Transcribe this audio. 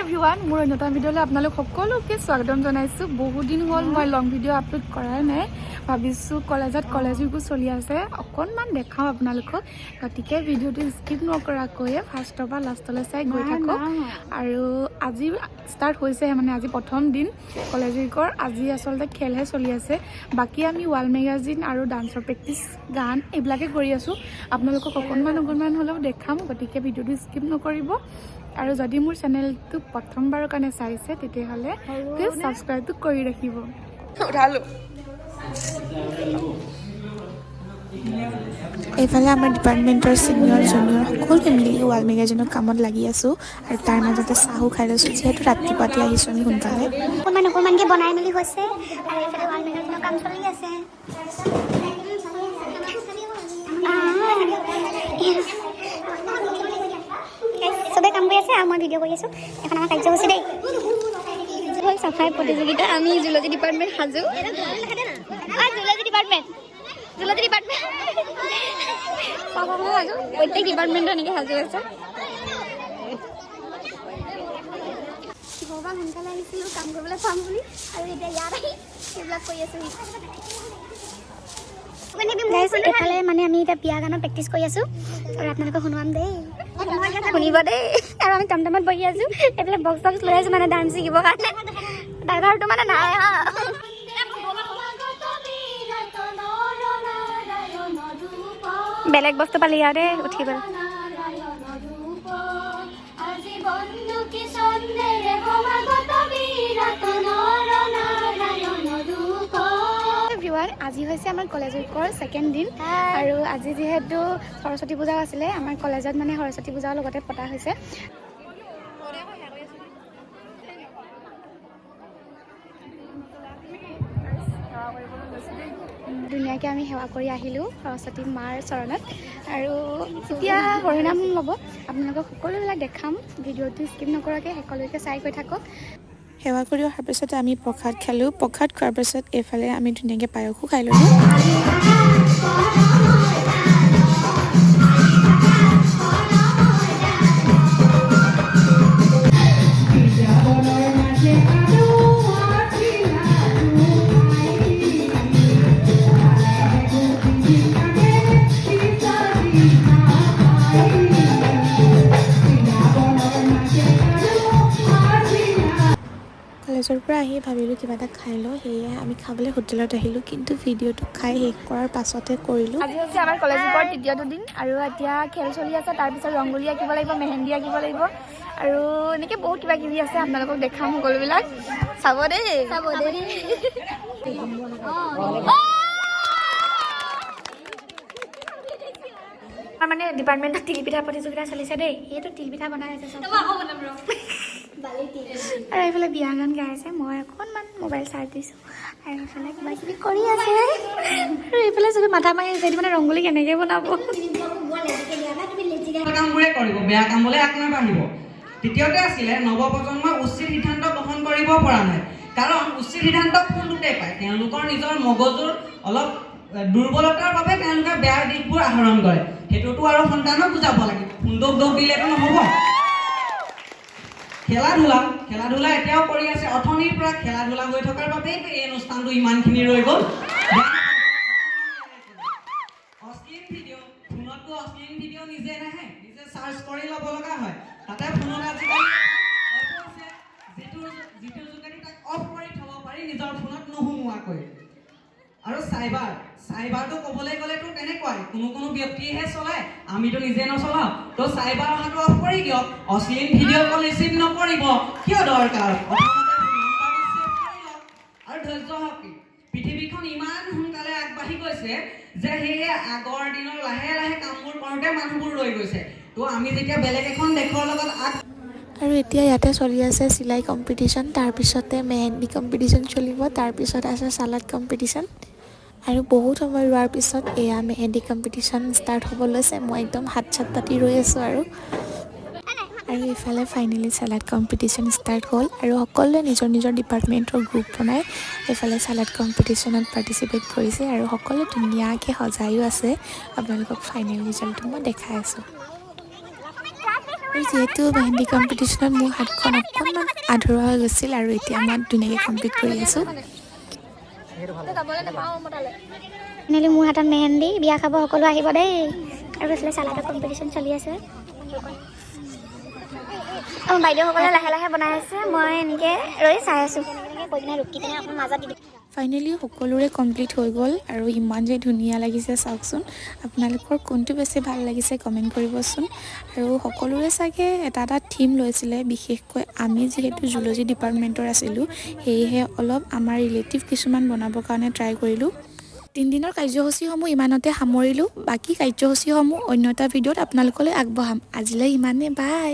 Everyone, মোৰ অন্য এটা ভিডিঅ'লৈ আপোনালোক সকলোকে স্বাগতম জনাইছোঁ। বহুত দিন হ'ল মই লং ভিডিঅ' আপলোড কৰাই নাই। ভাবিছোঁ কলেজত কলেজ উইকো চলি আছে, অকণমান দেখাওঁ আপোনালোকক। গতিকে ভিডিঅ'টো স্কিপ নকৰাকৈয়ে ফাৰ্ষ্টৰ পৰা লাষ্টলৈ চাই গৈ থাকক। আৰু আজি ষ্টাৰ্ট হৈছেহে, মানে আজি প্ৰথম দিন কলেজ উইকৰ। আজি আচলতে খেলহে চলি আছে, বাকী আমি ৱাল মেগাজিন আৰু ডান্সৰ প্ৰেক্টিচ, গান এইবিলাকে কৰি আছোঁ। আপোনালোকক অকণমান অকণমান হ'লেও দেখাম, গতিকে ভিডিঅ'টো স্কিপ নকৰিব। আৰু যদি মোৰ চেনেলটো প্ৰথমবাৰৰ কাৰণে চাইছে, তেতিয়াহ'লে প্লিজ ছাবস্ক্ৰাইবটো কৰি ৰাখিব। উঠালোঁ। এইফালে আমাৰ ডিপাৰ্টমেণ্টৰ ছিনিয়ৰ জুনিয়ৰ সকলোৱে মিলি ৱাল মেগাজিনৰ কামত লাগি আছোঁ আৰু তাৰ মাজতে চাহো খাই লৈছোঁ, যিহেতু ৰাতিপুৱাতে আহিছোঁ আমি সোনকালে। অকণমান অকণমানকৈ বনাই মেলি হৈছে আৰু এইফালে ৱাল মেগাজিনৰ কাম চলি আছে। চবে কাম কৰি আছে আৰু মই ভিডিঅ' কৰি আছোঁ। এখন আমাৰ কাৰ্যসূচী দেই। হ'ল চাফাই প্ৰতিযোগিতা। আমি জুলজি ডিপাৰ্টমেণ্ট সাজু। জুলজি ডিপাৰ্টমেণ্ট সাজু। প্ৰত্যেক ডিপাৰ্টমেণ্টৰ এনেকৈ সাজু আছে। ঘৰৰ পৰা সোনকালে আহিছিলোঁ কাম কৰিবলৈ পাম বুলি আৰু এতিয়া ইয়াত আহি সেইবিলাক কৰি আছোঁ। Guys, এইফালে মানে আমি এতিয়া বিয়া গানৰ প্ৰেক্টিচ কৰি আছোঁ আৰু আপোনালোকক শুনোৱাম দেই, শুনিব দেই। আৰু আমি টমটমত বহি আছোঁ, এইফালে বক্স চক্স লৈ আছোঁ, মানে ডান্স শিকিবৰ কাৰণে। ড্ৰাইভাৰটো মানে নাই হা। বেলেগ বস্তু পালি ইয়াতে উঠি গ'ল। এভৰিৱান, আজি হৈছে আমাৰ কলেজ উইকৰ ছেকেণ্ড দিন আৰু আজি যিহেতু সৰস্বতী পূজাও আছিলে, আমাৰ কলেজত মানে সৰস্বতী পূজাও লগতে পতা হৈছে। ধুনীয়াকৈ আমি সেৱা কৰি আহিলোঁ সৰস্বতী মাৰ চৰণত আৰু এতিয়া হৰিনাম ল'ব। আপোনালোকক সকলোবিলাক দেখাম। ভিডিঅ'টো স্কিপ নকৰাকৈ শেষলৈকে চাই গৈ থাকক। সেৱা কৰি অহাৰ পিছত আমি প্ৰসাদ খালোঁ। প্ৰসাদ খোৱাৰ পাছত এইফালে আমি ধুনীয়াকৈ পায়সো খাই ল'লোঁ। কলেজৰ পৰা আহি ভাবিলোঁ কিবা এটা খাই লওঁ, সেয়ে আমি খাবলৈ হোটেলত আহিলোঁ। কিন্তু ভিডিঅ'টো খাই শেষ কৰাৰ পাছতহে কৰিলোঁ। আজি হৈছে আমাৰ কলেজ উইকৰ তৃতীয়টো দিন আৰু এতিয়া খেল চলি আছে। তাৰপিছত ৰংগোলী আঁকিব লাগিব, মেহেন্দি আঁকিব লাগিব আৰু এনেকৈ বহুত কিবা কিবি আছে। আপোনালোকক দেখাম, সকলোবিলাক চাব দেই। চাব দেই। আমাৰ মানে ডিপাৰ্টমেণ্টত তিলপিঠা প্ৰতিযোগিতা চলিছে দেই। এইটো তিলপিঠা বনাই আছে চব আৰু এইফালে বিয়া গান গাই আছে। মই অকণমান মোবাইল চাৰ্জ দিছোঁ আৰু এইফালে কিবা কিবি কৰি আছে আৰু এইফালে চবে মাথা মাৰি আছে, এইটো মানে ৰংগোলী কেনেকৈ বনাব। কামবোৰে কৰিব, বেয়া কামলৈ আগ নাবাঢ়িব। তৃতীয়তে আছিলে, নৱপ্ৰজন্মই উচিত সিদ্ধান্ত গ্ৰহণ কৰিব পৰা নাই। কাৰণ উচিত সিদ্ধান্ত ফোনটোতে পায়। তেওঁলোকৰ নিজৰ মগজুৰ অলপ দুৰ্বলতাৰ বাবে তেওঁলোকে বেয়া দিশবোৰ আহৰণ কৰে। সেইটোতো আৰু সন্তানক বুজাব লাগিব, ফোনটোক দোষ দিলেতো নহ'ব। খেলা ধূলা এতিয়াও কৰি আছে। অথনিৰ পৰা খেলা ধূলা হৈ থকাৰ বাবেই এই অনুষ্ঠানটো ইমানখিনি ৰৈ গ'ল। অশ্লীল ভিডিঅ', ফোনততো অশ্লীল ভিডিঅ' নিজে নাহে, নিজে চাৰ্চ কৰি ল'ব লগা হয়। তাতে ফোনত আজিকালি এপো আছে, যিটোৰ যোগেদি তাক অফ কৰি থ'ব পাৰি নিজৰ ফোনত নোসোমোৱাকৈ। আৰু চাইবাৰটো ক'বলৈ গ'লেতো তেনেকুৱাই, কোনো কোনো ব্যক্তিয়েহে চলায়, আমিতো নিজে নচলাওঁ। তো চাইবাৰ অহাটো অফ কৰি দিয়ক। অশ্লীল ভিডিঅ' কল ৰিচিভ নকৰিব, কিয় দৰকাৰ? প্ৰথমতে নাম্বাৰটো ছেভ কৰি লওক। আৰু ধৈৰ্য শক্তি, পৃথিৱীখন ইমান সোনকালে আগবাঢ়ি গৈছে যে সেয়ে আগৰ দিনৰ লাহে লাহে কামবোৰ কৰোঁতে মানুহবোৰ ৰৈ গৈছে। তো আমি যেতিয়া বেলেগ এখন দেশৰ লগত আগ আৰু এতিয়া ইয়াতে চলি আছে চিলাই কম্পিটিশ্যন, তাৰপিছতে মেহেন্দি কম্পিটিশ্যন চলিব, তাৰপিছত আছে চালাড কম্পিটিশ্যন। আৰু বহুত সময় ৰোৱাৰ পিছত এয়া মেহেন্দি কম্পিটিশ্যন ষ্টাৰ্ট হ'ব লৈছে। মই একদম হাত চাত পাতি ৰৈ আছোঁ। আৰু ইফালে ফাইনেলি চালাড কম্পিটিশ্যন ষ্টাৰ্ট হ'ল আৰু সকলোৱে নিজৰ নিজৰ ডিপাৰ্টমেণ্টৰ গ্ৰুপ বনাই এইফালে চালাড কম্পিটিশ্যনত পাৰ্টিচিপেট কৰিছে আৰু সকলোৱে ধুনীয়াকৈ সজায়ো আছে। আপোনালোকক ফাইনেল ৰিজাল্টটো মই দেখাই আছোঁ। আৰু যিহেতু মেহেন্দি কম্পিটিশ্যনত মোৰ হাতখন অকণমান আধৰুৱা হৈ গৈছিল আৰু এতিয়া মই ধুনীয়াকৈ কমপ্লিট কৰি আছোঁ। ফাইনেলি মোৰ হাতত মেহেন্দি। বিয়া খাব সকলো আহিব দেই। আৰু এইফালে চালাডৰ কম্পিটিশ্যন চলি আছে। অঁ, বাইদেউসকলে লাহে লাহে বনাই আছে, মই এনেকৈ ৰৈ চাই আছোঁ। কৈ পিনে ৰুকি পিনে অকণমান মাজত দি দিম। ফাইনেলি সকলোৰে কমপ্লিট হৈ গ'ল আৰু ইমান যে ধুনীয়া লাগিছে, চাওকচোন। আপোনালোকৰ কোনটো বেছি ভাল লাগিছে কমেণ্ট কৰিবচোন। আৰু সকলোৰে চাগে এটা এটা থিম লৈছিলে। বিশেষকৈ আমি যিহেতু জুলজি ডিপাৰ্টমেণ্টৰ আছিলোঁ, সেয়েহে অলপ আমাৰ ৰিলেটিভ কিছুমান বনাবৰ কাৰণে ট্ৰাই কৰিলোঁ। তিনিদিনৰ কাৰ্যসূচীসমূহ ইমানতে সামৰিলোঁ। বাকী কাৰ্যসূচীসমূহ অন্য এটা ভিডিঅ'ত আপোনালোকলৈ আগবঢ়াম। আজিলৈ ইমানেই, বাই।